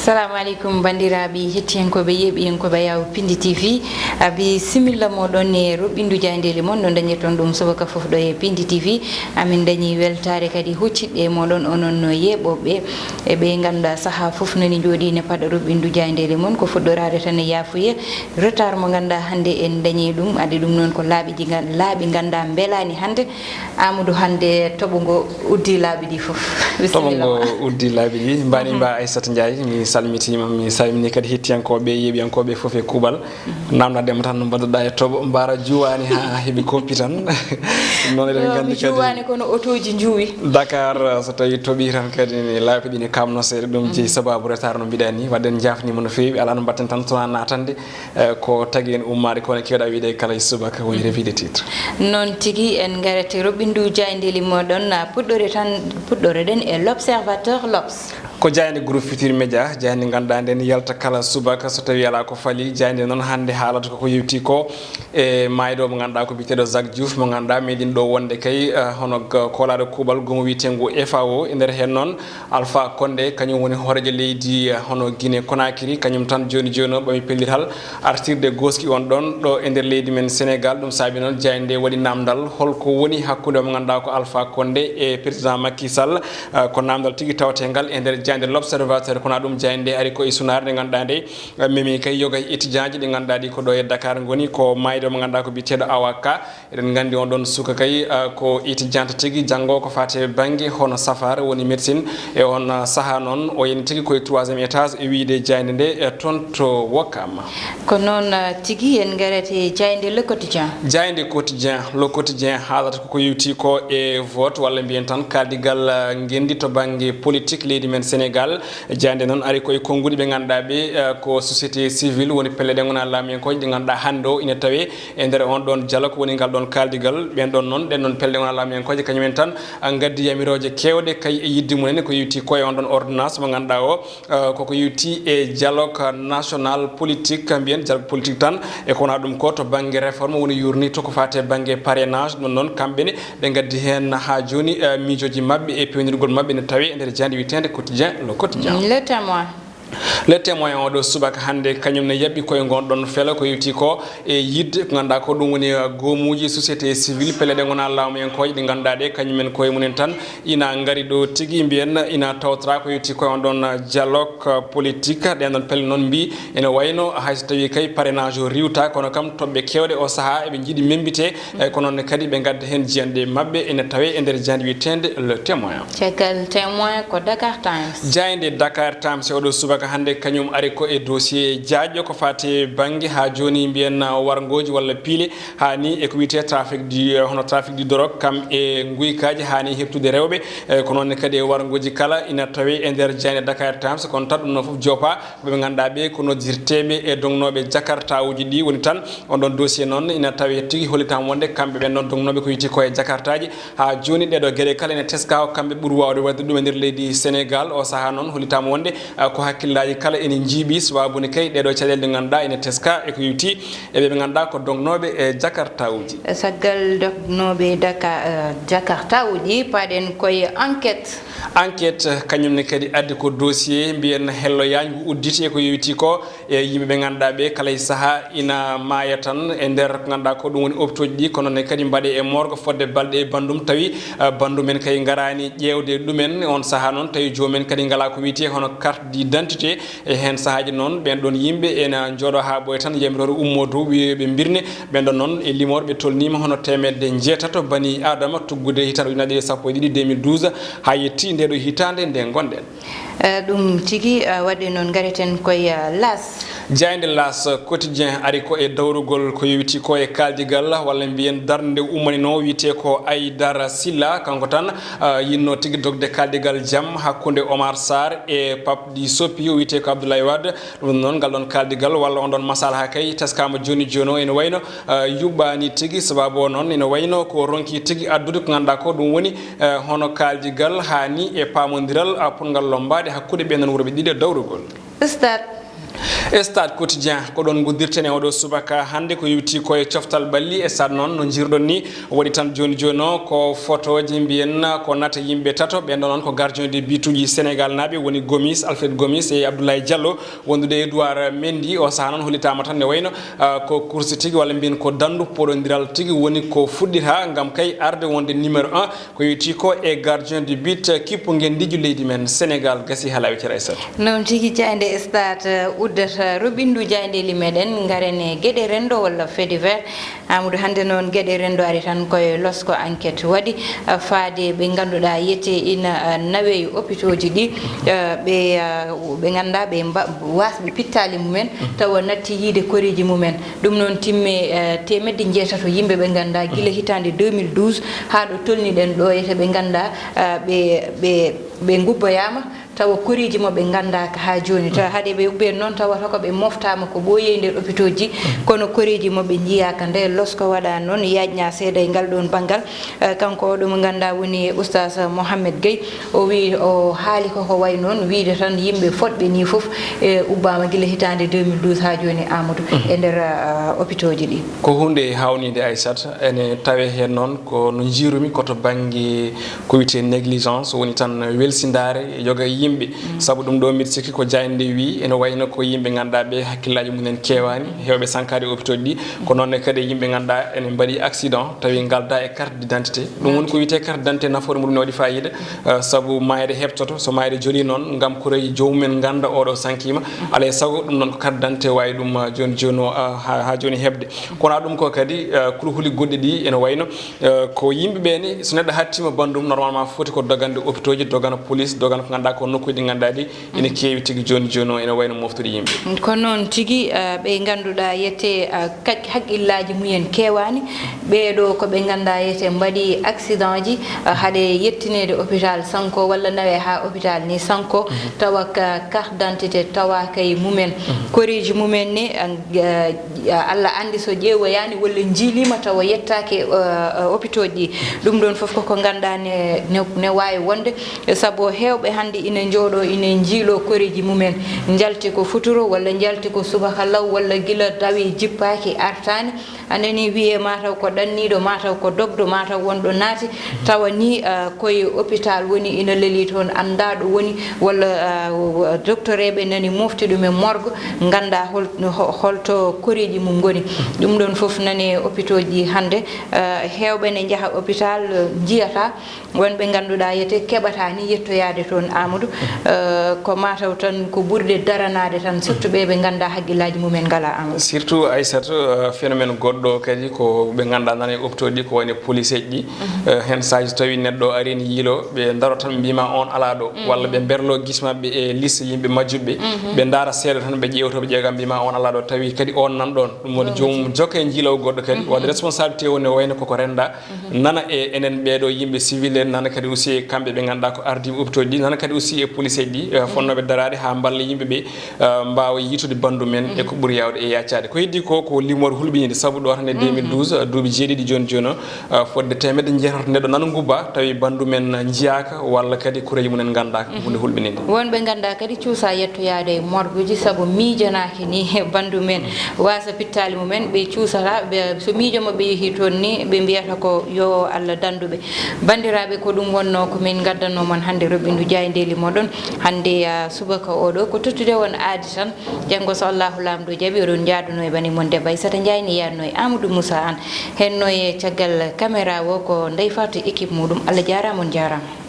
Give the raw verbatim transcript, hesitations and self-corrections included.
Assalamu aleykum, banndiraaɓe hettiyankooɓe, yeeɓiyankooɓe Yaw Pindi T V. Abi similla moɗon e roɓɓindu jaayndeeli mon, no dañirton ɗum subaka fof ɗo e Pindi T V. Amin dañi weltaare kadi huccitɗe e moɗon, onon no yeeɓooɓe e ɓe ngannduɗaa sahaa fof nani jooɗi ne paɗa roɓɓindu jaayndeeli mon. Ko fuɗɗoraade tan e yaafuye, retard mo ngannduɗaa hannde en dañi ɗum. Adi ɗum noon ko laaɓi ɗi ngan-, laaɓi ngannduɗaa mbelaani hannde. Amadou, hannde toɓo ngo uddi laabi ɗi fof. Toɓo Bisimilla ngo ma. Uddi laabi ɗi. Mbani Mhm. mba Aissata Ndiaye, mi salmitiima, mi salmini kadi hettiyankooɓe, yeeɓiyankooɓe fof e kuuɓal. Mhm. Namnadema tan no mbaɗɗoɗaa e toɓo, mbaara juwaani haa heɓi koppi tan. Noon eɗen Ɗo nganndi mi kadi juwaani kono otooji njuwi. Dakar, so tawi toɓi tan kadi ne laabi ɗi ne kamno seeɗa, ɗum jeyi Mhm. sababu retard no mbiɗa ni. Waɗde en njaafniima no feewi, alaa no mbaɗten tan so wonaa naatande, eh, ko tagi en ummaade ko woni keewɗa wiide kala e subaka woni Mhm. revue de titre. Noon tigi, en ngarete roɓɓindu jaayndeeli moɗon, na puɗɗore tan, puɗɗore ɗen e l'Observateur, L'Obs. Ko jaaynde Groupe Futurs Médias, jaaynde ngannduɗaa nden yalta kala subaka so tawi alaa ko fali. Jaaynde noon hannde haalata koko yewti ko e maayɗo mo ngannduɗaa ko biyeteeɗo Jacques Diouf, mo ngannduɗaa meɗin ɗo wonde kay, eh, hono g-, koolaaɗo kuuɓal goomu wiyeteengu F A O. E nder heen noon Alpha Condé, kañum woni hooreejo leydi, eh, hono Guinée Conakry, kañum tan jooni jooni o ɓami pellital artirde gooski on ɗon ɗo e nder leydi men Sénégal. Ɗum saabi noon jaaynde nde waɗi naamndal, holko woni hakkunde mo ngannduɗaa ko Alpha Condé e président Macky Sall. Eh, ko naamndal tigi tawateengal e nder jaaynde L'Observateur, kono ɗum jaaynde nde ari ko e sunaare nde ngannduɗaa nde, eh, memi kay yoga e étudiant ji ɗi ngannduɗaa ɗi ko ɗo e Dakar ngoni, ko maayɗo mo ngannduɗaa ko biyeteeɗo Awa Ka. Eɗen nganndi on ɗon suka kay, ah, ko étudiante tigi, janngo ko faati e bannge hono safaara woni médecine. E on, ah, sahaa noon, o yani tigi koye troisième étage e wiyde jaaynde nde, e toon to Wokam. Ko noon, ah, tigi, en ngarete e jaaynde Le Quotidien. Jaaynde Quotidien, Le Quotidien haalata koko yewti ko e vote, walla mbiyen tan kaaldigal, ah, ngenndi to bannge politique leydi men Sénégal. Jaaynde noon ari koye konnguɗi ɓe ngannduɗaa ɓe, ah, ko société civile, woni pelle ɗe ngonaa laamiyankooje ɗi ngannduɗaa hannde o ina tawee e nder on ɗon dialogue woni ngal ɗon kaaldigal. Ɓen ɗon noon, ɗen ɗon pelle ɗe ngonaa laamiyankooje, kañum en tan, ah, ngaddi yamirooje keewɗe kay e yidde mumen ko yewti ko e on ɗon ordonnance mo ngannduɗaa o, ah, koko yewti e dialogue national politique, mbiyen dialogue politique tan, e ko wonaa ɗum ko to bannge réforme woni yuurni to ko faati e bannge parrainage. Ɗum noon, kamɓe ne ɓe ngaddi heen haa jooni, ah, miijooji maɓɓe e peewnirgol maɓɓe ne tawee e nder jaaynde wiyeteende Quotidien, Le Quotidien. Le Témoin. Le Témoin, oɗo subaka hannde, kañum ne yaɓɓi koye ngon ɗon felo ko yewti ko e yidde ko ngannduɗaa ko ɗum woni, uh, goomuuji société civile, pelle ɗe ngonaa laamuyankooje ɗe ngannduɗaa ɗe, kañum en koye mumen tan ina ngari ɗo tigi, mbiyen ina tawtora ko yewti koye on ɗon, uh, dialogue, uh, politique. Ɗen ɗon pelle noon mbi ene wayno hay so tawii kay parrainage o riwta, kono kam toɓɓe keewɗe o sahaa eɓe njiɗi memmbite, e ko noon ne kadi ɓe ngadda heen jiyanɗe maɓɓe ene tawee e nder jaaynde wiyeteende Le Témoin. Caggal Témoin ko Dakar Times. Jaaynde Dakar Times e oɗo subaka hannde kañum ari ko e dossier jaajɗo ko faati e bannge haa jooni mbiyen warngooji walla piile haa ni e ko wiyetee trafic du, eh, hono trafic du drogue kam e nguykaaji haa ni heɓtude rewɓe. Eh, ko noon ne kadi e warngooji kala ina tawee e nder jaaynde Dakar Times, kono tan ɗum noon fof joopa. Ɓe ngannduɗaa ɓe ko noddirteeɓe e dognooɓe jakartawuuji ɗi woni tan. On ɗon dossier noon ina tawee tigi, hollitaama wonde kamɓe ɓen ɗon dognooɓe ko yiti ko e jakartaaji. Haa jooni ɗeeɗo geɗe kala ene teskaa ko kamɓe ɓuri waawde waɗde ɗum e nder leydi Sénégal. O sahaa noon hollitaama wonde, ah, ko hakkillaaji kala ene njiiɓi, sababu ne kay ɗeeɗo caɗeele ɗe ngannduɗaa ene teskaa e ko yewti e ɓe ɓe ngannduɗaa ko dognooɓe e jakartawuuji. Caggal dognooɓe daka-, eh, jakartawuuji, paaɗen koye Enquête. Enquête, kañum ne kadi addi ko dossier mbiyen helloyaangu udditi e ko yowiti ko e yimɓe ɓe ngannduɗaa ɓe kala e sahaa ina maaya tan e nder ko ngannduɗaa ko ɗum woni hôpitaux ji ɗi, kono ne kadi mbaɗe e morgue fodde balɗe e banndum tawi, ah, banndum en kay ngaraani ƴeewde ɗumen. On sahaa noon tawi joomum en kadi ngalaa ko wiyetee hono carte d'identité. E heen sahaaji noon, ɓeen ɗoon yimɓe ena njooɗoo haa ɓooya tan, yamiroore ummoo dow, wiye ɓe mbirne. Ɓeen ɗoon noon, e limoore, ɓe tolniima hono teemedde njeetato bani Aadama, tuggude hitaande ujunere ɗiɗi e sappo e ɗiɗi, deux mille douze, haa yetti ndee ɗoo hitaande nde ngonɗen. Eh, ɗum tigi, eh, waɗi noon, ngareten koye, eh, L'As. Jaaynde L'As Quotidien ari ko e dawrugol ko yowiti ko e kaaldigal, walla mbiyen darnde ummaninoo, wiyetee ko Aydara Silla, kanko tan, ah, yinnoo tigi dogde kaaldigal jam hakkunde Omar Sarr e Pape Di Soppi, o wiyetee ko Abdoulaye Wade. Ɗum noon, ngal ɗoon kaaldigal walla on ɗoon masalaha kay teskaama jooni jooni o ene wayno, ah, yuɓɓaani tigi, sababu o noon ene wayno ko ronki tigi addude ko ngannduɗaa ko ɗum woni, eh, hono kaaldigal haa ni e paamondiral, ah, potngal lommbaade hakkunde ɓeen ɗoon worɓe ɗiɗo e dawrugol. Stade. E Stade Quotidien, ko ɗon nguddirten e oɗo subaka hannde, ko yowiti ko e coftal ɓalli. E Stade noon, no njirɗon ni, waɗi tan jooni jooni o ko fotooji mbiyen ko nata yimɓe tato. Ɓen ɗon noon ko gardien de bituji Sénégal naaɓe, woni Gomis, Alfred Gomis e Abdoulaye Diallo, wondude Edouard Mendy. O sahaa noon hollitaama tan ne wayno, ah, ko course tigi walla mbiyen ko dandu poɗondiral tigi woni ko fuɗɗita ngam kay arde wonde numéro un. Ko yowiti ko e gardien de but, kippu ngendiijo leydi men Sénégal gasi haa laaɓi, Ceerno Aissata. Noon tigi, jaaynde Stade uddata roɓindu jaayndeeli meɗen, ngaren e geɗe renndo walla fait divers. Amadou, hannde noon geɗe renndo ari tan koye losko enquête waɗi, eh, faade ɓe ngannduɗaa yette ina, eh, nawe e opitooji ɗi, eh, ɓe, eh, ɓe ngannduɗaa ɓe mba-, waasɓe pittaali mumen, tawa natti yiide koreeji mumen. Ɗum noon timmi, eh, teemedde njeetato yimɓe ɓe ngannduɗaa gila hitaande deux mille douze haa ɗo tolniɗen ɗo, ete ɓe ngannduɗaa, eh, ɓe, ɓe, ɓe ngubboyaama, tawa koreeji maɓɓe nganndaaka haa jooni. Tawa hade ɓe ubbeen noon, tawata ko ɓe moftaama ko ɓooyi e nder opitooji, kono koreeji maɓɓe njiyaaka. Nde losko waɗa noon, yaajna seeɗa e ngal ɗoon banngal. Eh, kanko oɗo mo ngannduɗaa woni Oustaz Mohamed Gueye, o wi, o haali ko ko wayi noon, wiide tan yimɓe fotɓe ni fof, eh, ubbaama gila hitaande deux mille douze haa jooni, Amadou, e nder, ah, opitooji ɗi. Ko huunde haawniinde, Aissata, ene tawee heen noon ko no njiirumi ko to bannge ko wiyetee négligence, woni tan welsindaare yoga e yimɓe. Sabu ɗum ɗo, mbiɗa sikki ko jaaynde wi, ene wayno ko yimɓe ngannduɗaa ɓe hakkillaaji mumen keewaani, heewɓe sankaade e opitooji ɗi. Ko noon ne kadi yimɓe ngannduɗaa ene mbaɗi accident, tawi ngalda e carte d'identité. Ɗum woni ko wiyetee carte d'identité, nafoore muɗum ne waɗi fayida, eh, sabu maayde heɓtoto, so maayde joli noon, ngam koreeji joomumen ngannda oɗo sankiima. Alaa e sago ɗum noon ko carte d'identité waawi ɗum, eh, jooni jooni o, eh, haa, haa jooni heɓde. Kono ɗum ko kadi, eh, kulhuli goɗɗi ɗi ene wayno, eh, ko yimɓe ɓe ni, so neɗɗo hattiima banndum, normalement foti ko dogande opitooji, dogana police, dogana ko ngannduɗaa ko nokkuuji ɗi ngannduɗaa ɗi ina keewi tigi jooni jooni o, ina wayno moftude yimɓe. Ko noon tigi, eh, ɓe ngannduɗaa yette, eh, kak-, hakkillaaji mumen keewaani. Ɓee ɗo ko ɓe ngannduɗaa yette mbaɗi accident ji, eh, haɗe yettineede hôpital sanko walla nawe haa hôpital ni sanko, tawa ka carte d'identité tawaaka e mumen. Koreeji mumen ni, eh, eh, Allah anndi so ƴeewoyaani walla njiiliima tawa yettaaki, eh, eh, opitooji ɗi. Ɗum ɗoon fof koko ngannduɗaa ne, ne, ne waawi wonde. E sabu heewɓe hannde ina njooɗoo, ina njiiloo koreeji mumen, njalti ko futuro walla njalti ko subaka law walla gila dawi jippaaki artaani. A nanii wiyee mataw ko ɗanniiɗo, mataw ko dogɗo, mataw wonɗo naati, tawa ni, ah, koye hôpital woni ina lelii toon, anndaa ɗo woni, walla, ah, doctoreeɓe nani mofti ɗum e morgue, nganndaa hol-, ho-, holto koreeji mum ngoni. Ɗum ɗoon fof nani e opitooji hannde, ah, heewɓe ne njaha hôpital, njiyataa. Wonɓe ngannduɗaa yete keɓataa ni yettoyaade toon, Amadou. Eh, ko mataw tan ko ɓurde daranaade tan, surtout ɓe ɓe ngannduɗaa hakkillaaji mumen ngalaa, Amadou. Surtout, Aissata, eh, phénomène goɗɗo kadi ko ɓe ngannduɗaa nana e opitooji ɗi, ko wayno police ji ɗi. Eh, heen saaji so tawii neɗɗo arii ne yiiloo, ɓe ndaroo tan mbiima on alaa ɗo, walla ɓe mberloo gis maɓɓe e liste yimɓe majjuɓe, ɓe ndaara seeɗa tan ɓe ƴeewtoo ɓe ƴeegaa mbiima on alaa ɗo, tawi kadi on nan ɗoon. Ɗum woni joom jokke e njiilaw goɗɗo kadi, waɗde responsabilité woni o wayno koko renndaa. Nana e enen ɓeeɗo yimɓe civil en, nana kadi aussi e kamɓe ɓe ngannduɗaa ko ardiiɓe opitooji ɗi, nana kadi aussi e police ji ɗi, eh, fonnooɓe daraade haa mballa yimɓe ɓe, eh, mbaawa yiitude banndu men e ko ɓuri yaawde e yaacaade. Ko heddi ko, ko limoore hulɓiniinde, sabu ɗo tan e deux mille douze, eh, duuɓi jeeɗiɗi jooni jooni o, eh, fodde teemedde njeetato neɗɗo nana ngubba, tawi banndu men njiyaaka walla kadi kureeji mum en nganndaaka, ko huunde hulɓiniinde. Wonɓe nganndaa kadi cuusa yettoyaade e morgue ji, sabu miijanaaki ni banndu men waasa pittaali mumen, ɓe cuusata, ɓe, so miijo maɓɓe yehii toon ni, ɓe mbiyata ko yo Allah danndu ɓe. Banndiraaɓe, ko ɗum wonnoo ko min ngaddannoo mon hannde roɓindu jaayndeeli moɗon. Hannde, ah, subaka oɗo, ko tottude on aadi tan. Janngo so Allahu Laamɗo jaɓi, oɗon njaadunoo e bani mon Debbo Aissata Ndiaye, ni yaadnoo e Amadou Moussa Anne. Hennoo e caggal caméra o ko Ndeye Fatou équipe muɗum. Allah jaaraama, on njaaraama.